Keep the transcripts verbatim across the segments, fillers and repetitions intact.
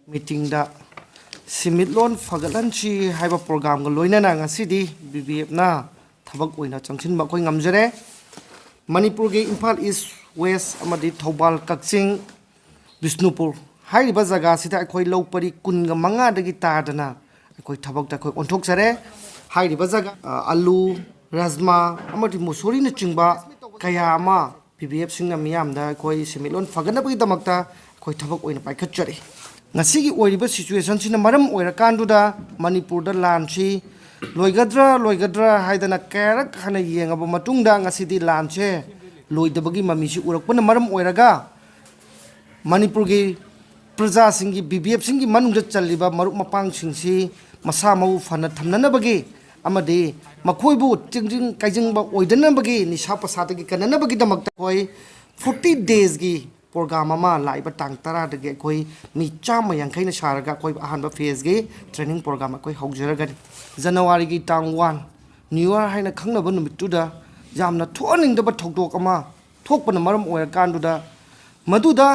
ꯃꯤꯇꯤꯡꯗ ꯁꯦꯟꯃꯤꯠꯂꯣꯟ ꯐꯒꯠꯍꯟꯁꯤ ꯍꯥꯏꯕ ꯄ꯭ꯔꯣꯒ꯭ꯔꯥꯝꯒ ꯂꯣꯏꯅꯅ ꯉꯁꯤꯗꯤ ꯕꯤ ꯕꯤ ꯑꯦꯐꯅ ꯊꯕꯛ ꯑꯣꯏꯅ ꯆꯪꯁꯤꯟꯕ ꯑꯩꯈꯣꯏ ꯉꯝꯖꯔꯦ꯫ ꯃꯅꯤꯄꯨꯔꯒꯤ ꯏꯝꯐꯥꯜ ꯏꯁ, ꯋꯦꯁ ꯑꯃꯗꯤ ꯊꯧꯕꯥꯜ, ꯀꯛꯆꯤꯡ, ꯕꯤꯁꯅꯨꯄꯨꯔ ꯍꯥꯏꯔꯤꯕ ꯖꯒꯥꯁꯤꯗ ꯑꯩꯈꯣꯏ ꯂꯧ ꯄꯔꯤ ꯀꯨꯟꯒ ꯃꯉꯥꯗꯒꯤ ꯇꯥꯗꯅ ꯑꯩꯈꯣꯏ ꯊꯕꯛꯇ ꯑꯩꯈꯣꯏ ꯑꯣꯟꯊꯣꯛꯆꯔꯦ꯫ ꯍꯥꯏꯔꯤꯕ ꯖꯒꯥ, ꯑ, ꯑꯂꯨ, ꯔꯥꯖꯃꯥ ꯑꯃꯗꯤ ꯃꯨꯁꯣꯔꯤꯅꯆꯤꯡꯕ ꯀꯌꯥ ꯑꯃ ꯕꯤ ꯕꯤ ꯑꯦꯐꯁꯤꯡꯅ ꯃꯤꯌꯥꯝꯗ ꯑꯩꯈꯣꯏ ꯁꯦꯟꯃꯤꯠꯂꯣꯟ ꯐꯒꯠꯅꯕꯒꯤꯗꯃꯛꯇ ꯑꯩꯈꯣꯏ ꯊꯕꯛ ꯑꯣꯏꯅ ꯄꯥꯏꯈꯠꯆꯔꯤ꯫ ꯉꯁꯤꯒꯤ ꯑꯣꯏꯔꯤꯕ ꯁꯤꯆꯨꯋꯦꯁꯟꯁꯤꯅ ꯃꯔꯝ ꯑꯣꯏꯔꯀꯥꯟꯗꯨꯗ ꯃꯅꯤꯄꯨꯔꯗ ꯂꯥꯟꯁꯤ ꯂꯣꯏꯒꯗ꯭ꯔꯥ ꯂꯣꯏꯒꯗ꯭ꯔꯥ ꯍꯥꯏꯗꯅ ꯀꯌꯥꯔꯛ ꯍꯟꯅ ꯌꯦꯡꯉꯕ ꯃꯇꯨꯡꯗ ꯉꯁꯤꯗꯤ ꯂꯥꯟꯁꯦ ꯂꯣꯏꯗꯕꯒꯤ ꯃꯃꯤꯁꯤ ꯎꯔꯛꯄꯅ ꯃꯔꯝ ꯑꯣꯏꯔꯒ ꯃꯅꯤꯄꯨꯔꯒꯤ ꯄ꯭ꯔꯖꯥꯁꯤꯡꯒꯤ, ꯕꯤ ꯕꯤ ꯑꯦꯐꯁꯤꯡꯒꯤ ꯃꯅꯨꯡꯗ ꯆꯜꯂꯤꯕ ꯃꯔꯨꯞ ꯃꯄꯥꯡꯁꯤꯡꯁꯤ ꯃꯁꯥ ꯃꯎ ꯐꯅ ꯊꯝꯅꯅꯕꯒꯤ ꯑꯃꯗꯤ ꯃꯈꯣꯏꯕꯨ ꯆꯤꯡꯖꯤꯡ ꯀꯥꯏꯖꯤꯡꯕ ꯑꯣꯏꯗꯅꯕꯒꯤ, ꯅꯤꯁꯥ ꯄꯁꯥꯗꯒꯤ ꯀꯟꯅꯅꯕꯒꯤꯗꯃꯛꯇ ꯑꯩꯈꯣꯏ ꯐꯣꯔꯇꯤ ꯗꯦꯖꯀꯤ ꯄ꯭ꯔꯣꯒ꯭ꯔꯥꯝ ꯑꯃ ꯂꯥꯛꯏꯕ ꯇꯥꯡ ꯇꯔꯥꯗꯒꯤ ꯑꯩꯈꯣꯏ ꯃꯤ ꯆꯥꯝꯃ ꯌꯥꯡꯈꯩꯅ ꯁꯥꯔꯒ ꯑꯩꯈꯣꯏ ꯑꯍꯥꯟꯕ ꯐꯦꯖꯀꯤ ꯇ꯭ꯔꯦꯅꯤꯡ ꯄ꯭ꯔꯣꯒ꯭ꯔꯥꯝ ꯑꯩꯈꯣꯏ ꯍꯧꯖꯔꯒꯅꯤ꯫ ꯖꯅꯋꯥꯔꯤꯒꯤ ꯇꯥꯡ ꯋꯥꯟ, ꯅ꯭ꯌꯨ ꯏꯌꯥꯔ ꯍꯥꯏꯅ ꯈꯪꯅꯕ ꯅꯨꯃꯤꯠꯇꯨꯗ ꯌꯥꯝꯅ ꯊꯣꯛꯍꯟꯅꯤꯡꯗꯕ ꯊꯧꯗꯣꯛ ꯑꯃ ꯊꯣꯛꯄꯅ ꯃꯔꯝ ꯑꯣꯏꯔꯀꯥꯟꯗꯨꯗ, ꯃꯗꯨꯗ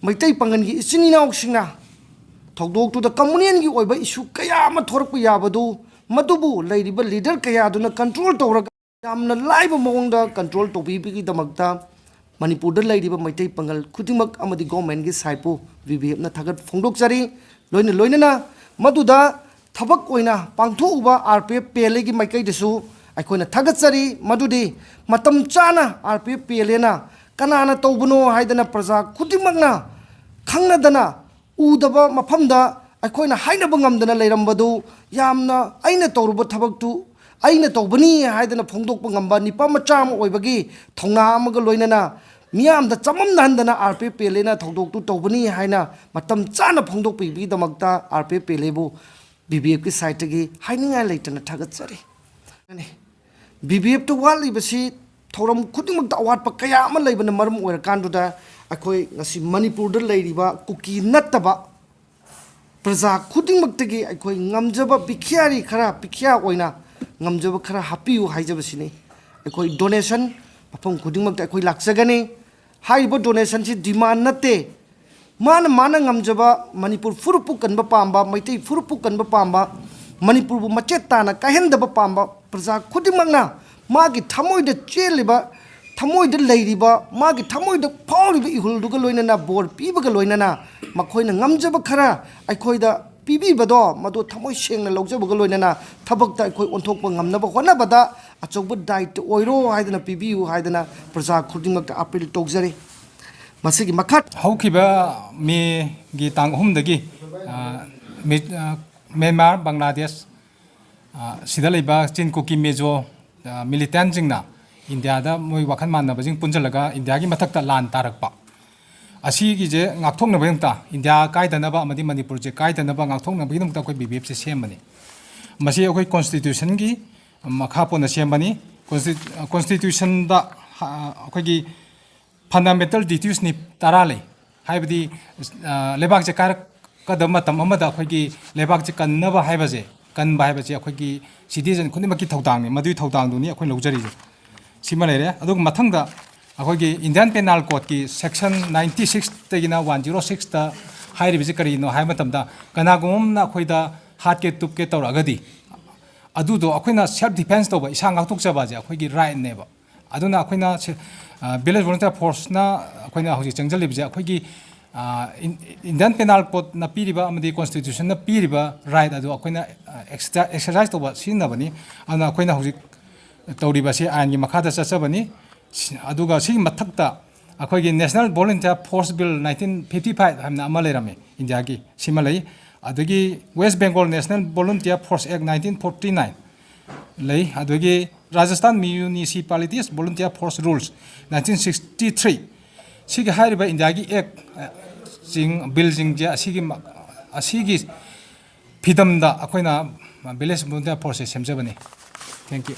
ꯃꯩꯇꯩ ꯄꯥꯉꯜꯒꯤ ꯏꯆꯤꯟ ꯏꯅꯥꯎꯁꯤꯡꯅ ꯊꯧꯗꯣꯛꯇꯨꯗ ꯀꯝꯃꯨꯅꯦꯜꯒꯤ ꯑꯣꯏꯕ ꯏꯁꯨ ꯀꯌꯥ ꯑꯃ ꯊꯣꯔꯛꯄ ꯌꯥꯕꯗꯨ, ꯃꯗꯨꯕꯨ ꯂꯩꯔꯤꯕ ꯂꯤꯗꯔ ꯀꯌꯥꯗꯨꯅ ꯀꯟꯇ꯭ꯔꯣꯜ ꯇꯧꯔꯒ ꯌꯥꯝꯅ ꯂꯥꯏꯕ ꯃꯑꯣꯡꯗ ꯀꯟꯇ꯭ꯔꯣꯜ ꯇꯧꯕꯤꯕꯒꯤꯗꯃꯛꯇ ꯃꯅꯤꯄꯨꯔꯗ ꯂꯩꯔꯤꯕ ꯃꯩꯇꯩ ꯄꯥꯉꯜ ꯈꯨꯗꯤꯡꯃꯛ ꯑꯃꯗꯤ ꯒꯣꯔꯃꯦꯟꯒꯤ ꯁꯥꯏꯠꯄꯨ ꯕꯤ ꯕꯤ ꯑꯦꯐꯅ ꯊꯥꯒꯠ ꯐꯣꯡꯗꯣꯛꯆꯔꯤ꯫ ꯂꯣꯏꯅ ꯂꯣꯏꯅꯅ ꯃꯗꯨꯗ ꯊꯕꯛ ꯑꯣꯏꯅ ꯄꯥꯡꯊꯣꯛꯎꯕ R P F P L ꯑꯦꯒꯤ ꯃꯥꯏꯀꯩꯗꯁꯨ ꯑꯩꯈꯣꯏꯅ ꯊꯥꯒꯠꯆꯔꯤ꯫ ꯃꯗꯨꯗꯤ ꯃꯇꯝ ꯆꯥꯅ R P F P L ꯑꯦꯅ ꯀꯅꯥꯅ ꯇꯧꯕꯅꯣ ꯍꯥꯏꯗꯅ ꯄ꯭ꯔꯖꯥ ꯈꯨꯗꯤꯡꯃꯛꯅ ꯈꯪꯅꯗꯅ ꯎꯗꯕ ꯃꯐꯝꯗ ꯑꯩꯈꯣꯏꯅ ꯍꯥꯏꯅꯕ ꯉꯝꯗꯅ ꯂꯩꯔꯝꯕꯗꯨ, ꯌꯥꯝꯅ ꯑꯩꯅ ꯇꯧꯔꯨꯕ ꯊꯕꯛꯇꯨ ꯑꯩꯅ ꯇꯧꯕꯅꯤ ꯍꯥꯏꯗꯅ ꯐꯣꯡꯗꯣꯛꯄ ꯉꯝꯕ ꯅꯤꯄꯥ ꯃꯆꯥ ꯑꯃ ꯑꯣꯏꯕꯒꯤ ꯊꯧꯅꯥ ꯑꯃꯒ ꯂꯣꯏꯅꯅ ꯃꯤꯌꯥꯝꯗ ꯆꯃꯝꯅꯍꯟꯗꯅ R P F P L ꯑꯦꯅ ꯊꯧꯗꯣꯛꯇꯨ ꯇꯧꯕꯅꯤ ꯍꯥꯏꯅ ꯃꯇꯝ ꯆꯥꯅ ꯐꯣꯡꯗꯣꯛꯄꯤꯕꯒꯤꯗꯃꯛꯇ R P F P L ꯑꯦꯕꯨ ꯕꯤ ꯕꯤ ꯑꯦꯐꯀꯤ ꯁꯥꯏꯠꯇꯒꯤ ꯍꯥꯏꯅꯤꯡꯉꯥꯏ ꯂꯩꯇꯅ ꯊꯥꯒꯠꯆꯔꯤ꯫ ꯕꯤ ꯕꯤ ꯑꯦꯐꯇ ꯋꯥꯠꯂꯤꯕꯁꯤ ꯊꯧꯔꯝ ꯈꯨꯗꯤꯡꯃꯛꯇ ꯑꯋꯥꯠꯄ ꯀꯌꯥ ꯑꯃ ꯂꯩꯕꯅ ꯃꯔꯝ ꯑꯣꯏꯔꯀꯥꯟꯗꯨꯗ ꯑꯩꯈꯣꯏ ꯉꯁꯤ ꯃꯅꯤꯄꯨꯔꯗ ꯂꯩꯔꯤꯕ ꯀꯨꯀꯤ ꯅꯠꯇꯕ ꯄ꯭ꯔꯖꯥ ꯈꯨꯗꯤꯡꯃꯛꯇꯒꯤ ꯑꯩꯈꯣꯏ ꯉꯝꯖꯕ ꯄꯤꯈ꯭ꯌꯥꯔꯤ ꯈꯔ, ꯄꯤꯈ꯭ꯌꯥ ꯑꯣꯏꯅ ꯉꯝꯖꯕ ꯈꯔ ꯍꯥꯞꯄꯤꯌꯨ ꯍꯥꯏꯖꯕꯁꯤꯅꯤ꯫ ꯑꯩꯈꯣꯏ ꯗꯣꯅꯦꯁꯟ ꯃꯐꯝ ꯈꯨꯗꯤꯡꯃꯛꯇ ꯑꯩꯈꯣꯏ ꯂꯥꯛꯆꯒꯅꯤ꯫ ꯍꯥꯏꯔꯤꯕ ꯗꯣꯅꯦꯁꯟꯁꯤ ꯗꯤꯃꯥꯟ ꯅꯠꯇꯦ, ꯃꯥꯅ ꯃꯥꯅ ꯉꯝꯖꯕ, ꯃꯅꯤꯄꯨꯔ ꯐꯨꯔꯨꯞꯄꯨ ꯀꯟꯕ ꯄꯥꯝꯕ, ꯃꯩꯇꯩ ꯐꯨꯔꯨꯞꯄꯨ ꯀꯟꯕ ꯄꯥꯝꯕ, ꯃꯅꯤꯄꯨꯔꯕꯨ ꯃꯆꯦꯠ ꯇꯥꯅ ꯀꯥꯏꯍꯟꯗꯕ ꯄꯥꯝꯕ ꯄ꯭ꯔꯖꯥ ꯈꯨꯗꯤꯡꯃꯛꯅ ꯃꯥꯒꯤ ꯊꯃꯣꯏꯗ ꯆꯦꯜꯂꯤꯕ, ꯊꯃꯣꯏꯗ ꯂꯩꯔꯤꯕ, ꯃꯥꯒꯤ ꯊꯃꯣꯏꯗ ꯐꯥꯎꯔꯤꯕ ꯏꯍꯨꯜꯗꯨꯒ ꯂꯣꯏꯅꯅ, ꯕꯣꯔ ꯄꯤꯕꯒ ꯂꯣꯏꯅꯅ, ꯃꯈꯣꯏꯅ ꯉꯝꯖꯕ ꯈꯔ ꯑꯩꯈꯣꯏꯗ ꯄꯤꯕꯤꯕꯗꯣ, ꯃꯗꯨ ꯊꯃꯣꯏ ꯁꯦꯡꯅ ꯂꯧꯖꯕꯒ ꯂꯣꯏꯅꯅ ꯊꯕꯛꯇ ꯑꯩꯈꯣꯏ ꯑꯣꯟꯊꯣꯛꯄ ꯉꯝꯅꯕ ꯍꯣꯠꯅꯕꯗ ꯑꯆꯧꯕ ꯗꯥꯏꯇ ꯑꯣꯏꯔꯣ ꯍꯥꯏꯗꯅ ꯄꯤꯕꯤꯌꯨ ꯍꯥꯏꯗꯅ ꯄ꯭ꯔꯖꯥ ꯈꯨꯗꯤꯡꯃꯛꯇ ꯑꯄꯤꯜ ꯇꯧꯖꯔꯤ꯫ ꯃꯁꯤꯒꯤ ꯃꯈꯥ ꯍꯧꯈꯤꯕ ꯃꯦꯒꯤ ꯇꯥꯡ ꯑꯍꯨꯝꯗꯒꯤ, ꯑ, ꯃꯤ-, ꯑ, ꯃ꯭ꯌꯥꯟꯃꯥꯔ, ꯕꯪꯒ꯭ꯂꯥꯗꯦꯁ, ꯑ, ꯁꯤꯗ ꯂꯩꯕ ꯆꯤꯟ ꯀꯨꯀꯤ ꯃꯤꯖꯣ, ꯑ, ꯃꯤꯂꯤꯇꯦꯟꯁꯤꯡꯅ ꯏꯟꯗꯤꯌꯥꯗ ꯃꯣꯏ ꯋꯥꯈꯜ ꯃꯥꯟꯅꯕꯁꯤꯡ ꯄꯨꯟꯁꯤꯜꯂꯒ ꯏꯟꯗꯤꯌꯥꯒꯤ ꯃꯊꯛꯇ ꯂꯥꯟ ꯇꯥꯔꯛꯄ, ꯑꯁꯤꯒꯤꯁꯦ ꯉꯥꯛꯊꯣꯛꯅꯕꯒꯤꯗꯃꯛꯇ, ꯏꯟꯗꯤꯌꯥ ꯀꯥꯏꯗꯅꯕ ꯑꯃꯗꯤ ꯃꯅꯤꯄꯨꯔꯁꯦ ꯀꯥꯏꯗꯅꯕ ꯉꯥꯛꯊꯣꯛꯅꯕꯒꯤꯗꯃꯛꯇ ꯑꯩꯈꯣꯏ ꯕꯤ ꯕꯤ ꯑꯦꯐꯁꯦ ꯁꯦꯝꯕꯅꯤ꯫ ꯃꯁꯤ ꯑꯩꯈꯣꯏ ꯀꯣꯟꯁꯇꯤꯇ꯭ꯌꯨꯁꯟꯒꯤ ꯃꯈꯥ ꯄꯣꯟꯅ ꯁꯦꯝꯕꯅꯤ꯫ ꯀꯣꯟꯁꯇꯤ-, ꯀꯣꯟꯁꯇꯤꯇ꯭ꯌꯨꯁꯟꯗ, ꯑ, ꯑꯩꯈꯣꯏꯒꯤ ꯐꯟꯗꯥꯃꯦꯟꯇꯦꯜ ꯗ꯭ꯌꯨꯇꯤꯁꯅꯤ ꯇꯔꯥ ꯂꯩ꯫ ꯍꯥꯏꯕꯗꯤ, ꯑ, ꯂꯩꯕꯥꯛꯁꯦ ꯀꯥꯏꯔꯛꯀꯗꯕ ꯃꯇꯝ ꯑꯃꯗ ꯑꯩꯈꯣꯏꯒꯤ ꯂꯩꯕꯥꯛꯁꯦ ꯀꯟꯅꯕ ꯍꯥꯏꯕꯁꯦ, ꯀꯟꯕ ꯍꯥꯏꯕꯁꯦ ꯑꯩꯈꯣꯏꯒꯤ ꯁꯤꯇꯤꯖꯟ ꯈꯨꯗꯤꯡꯃꯛꯀꯤ ꯊꯧꯗꯥꯡꯅꯤ꯫ ꯃꯗꯨꯒꯤ ꯊꯧꯗꯥꯡꯗꯨꯅꯤ ꯑꯩꯈꯣꯏꯅ ꯂꯧꯖꯔꯤꯁꯦ꯫ ꯁꯤꯃ ꯂꯩꯔꯦ꯫ ꯑꯗꯨꯒ ꯃꯊꯪꯗ ꯑꯩꯈꯣꯏꯒꯤ ꯏꯟꯗꯤꯌꯥꯟ ꯄꯦꯅꯥꯜ ꯀꯣꯗꯀꯤ ꯁꯦꯛꯁꯟ ꯅꯥꯏꯟꯇꯤ ꯁꯤꯛꯁꯇꯒꯤꯅ ꯋꯥꯟ ꯖꯤꯔꯣ ꯁꯤꯛꯁꯇ ꯍꯥꯏꯔꯤꯕꯁꯤ ꯀꯔꯤꯅꯣ ꯍꯥꯏꯕ ꯃꯇꯝꯗ, ꯀꯅꯥꯒꯨꯝꯕ ꯑꯃꯅ ꯑꯩꯈꯣꯏꯗ ꯍꯥꯠꯀꯦ ꯇꯨꯞꯀꯦ ꯇꯧꯔꯛꯑꯒꯗꯤ, ꯑꯗꯨꯗꯣ ꯑꯩꯈꯣꯏꯅ ꯁꯦꯜꯐ ꯗꯤꯐꯦꯟꯁ ꯇꯧꯕ, ꯏꯁꯥ ꯉꯥꯛꯊꯣꯛꯆꯕ ꯑꯁꯦ ꯑꯩꯈꯣꯏꯒꯤ ꯔꯥꯏꯠꯅꯦꯕ꯫ ꯑꯗꯨꯅ ꯑꯩꯈꯣꯏꯅ ꯁꯦ-, ꯑ, ꯚꯤꯂꯦꯖ ꯚꯣꯂꯨꯟꯇꯤꯌꯔ ꯐꯣꯔꯁꯅ ꯑꯩꯈꯣꯏꯅ ꯍꯧꯖꯤꯛ ꯆꯪꯁꯤꯜꯂꯤꯕꯁꯦ ꯑꯩꯈꯣꯏꯒꯤ, ꯑ, ꯏꯟ-, ꯏꯟꯗꯤꯌꯥꯟ ꯄꯦꯅꯥꯜ ꯀꯣꯗꯅ ꯄꯤꯔꯤꯕ ꯑꯃꯗꯤ ꯀꯣꯟꯁꯇꯤꯇ꯭ꯌꯨꯁꯟꯅ ꯄꯤꯔꯤꯕ ꯔꯥꯏꯠ ꯑꯗꯨ ꯑꯩꯈꯣꯏꯅ, ꯑ, ꯑꯦꯛꯁꯔꯁꯥꯏꯁ ꯇꯧꯕ, ꯁꯤꯖꯤꯟꯅꯕꯅꯤ꯫ ꯑꯗꯨꯅ ꯑꯩꯈꯣꯏꯅ ꯍꯧꯖꯤꯛ ꯇꯧꯔꯤꯕ ꯑꯁꯤ ꯑꯥꯏꯟꯒꯤ ꯃꯈꯥꯗ ꯆꯠꯆꯕꯅꯤ꯫ ꯁꯤ-, ꯑꯗꯨꯒ ꯁꯤꯒꯤ ꯃꯊꯛꯇ ꯑꯩꯈꯣꯏꯒꯤ National Volunteer Force Bill nineteen fifty five ꯍꯥꯏꯅ ꯑꯃ ꯂꯩꯔꯝꯃꯤ ꯏꯟꯗꯤꯌꯥꯒꯤ, ꯁꯤꯃ ꯂꯩ꯫ ꯑꯗꯒꯤ West Bengal National Volunteer Force Act nineteen forty nine ꯂꯩ꯫ ꯑꯗꯒꯤ Rajasthan Municipalities Volunteer Force Rules nineteen sixty three, ꯁꯤꯒꯤ ꯍꯥꯏꯔꯤꯕ ꯏꯟꯗꯤꯌꯥꯒꯤ ꯑꯦꯛ, ꯑ, ꯁꯤꯡ, ꯕꯤꯜꯁꯤꯡꯁꯦ ꯑꯁꯤꯒꯤ ꯃ-, ꯑꯁꯤꯒꯤ ꯐꯤꯗꯝꯗ ꯑꯩꯈꯣꯏꯅ ꯚꯤꯂꯦꯖ ꯚꯣꯂꯨꯟꯇꯤꯌꯔ ꯐꯣꯔꯁꯁꯦ ꯁꯦꯝꯖꯕꯅꯤ꯫ Thank you꯫